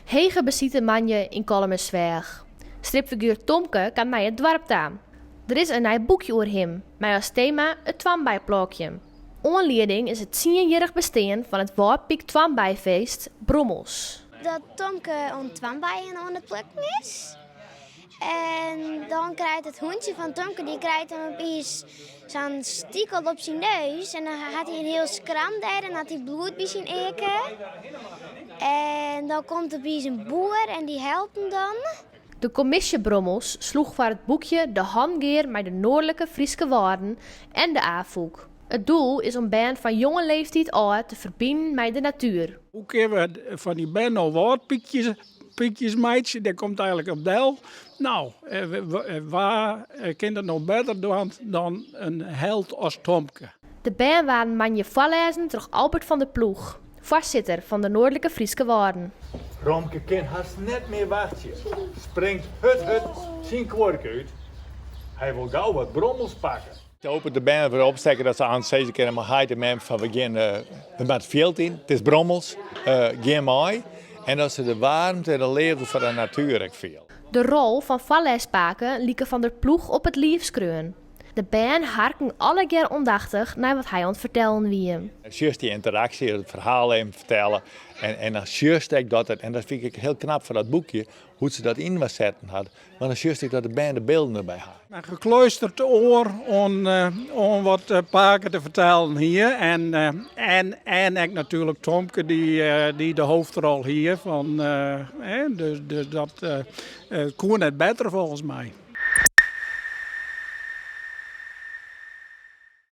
Hege besite moandei yn Kollumersweach. Stripfiguer Tomke kaam nei it doarp ta. Der is in nij boekje oer him, mei as tema it toarnbeiplôkjen. Oanlieding is it tsienjierrich bestean fan it Wâldpyk Toarnbeifeest Brommels. Dat Tomke oan toarnbeien oan it plukken is. En dan krijt it hûntsje fan Tomke dy krijt dan opiens sa'n stikel op syn neus en dan hat hy in hiel skram dêr en hat hy bloed by syn earke. En dan komt opiens in boer en dy helpt him dan. De kommisje Brommels sloech foar it boekje de han gear mei de Noardlike Fryske Wâlden en de Afûk. It doel is om bern fan jonge leeftiid ôf te ferbinen mei de natuer. Hoe kinne we fan dy bern no wâldpykjes Pykjes meitsje, dêr komt eigenlik op del. No, wa kin dat no better dwaan dan in held as Tomke? De bern waarden moandei foarlêzen troch Albert van der Ploeg, foarsitter fan de Noardlike Fryske Wâlden. Romke kin hast net mear wachtsje, springt hurd hurd syn kuorke út. Hy wol gau wat brommels pakke. Ik hoop de bern wer opstekke dat se aan sizze kinne mei heit en mem fan we gean we moatte it fjild yn, it is brommels, gean mei. En dat se de waarmte en de leafde foar de natuer ek fiele. De rol fan foarlêspake like Van der Ploeg op it liif skreaun. De bern harken allegear oandachtich nei wat hy oan it fertellen wie. Sjochst dy ynteraksje, it ferhaal even fertelle en dan sjochst ek dat it, en dat fyn ik ek hiel knap foar dat boekje, hoe't se dat yn setten hat, want dan sjochst ek dat de bern de bylden derby ha. In gekluisterd oar oan wat pake te fertellen hie en en ek natuerlik Tomke dy't de hoofdrol hie fan dus dat koe net better folgens my.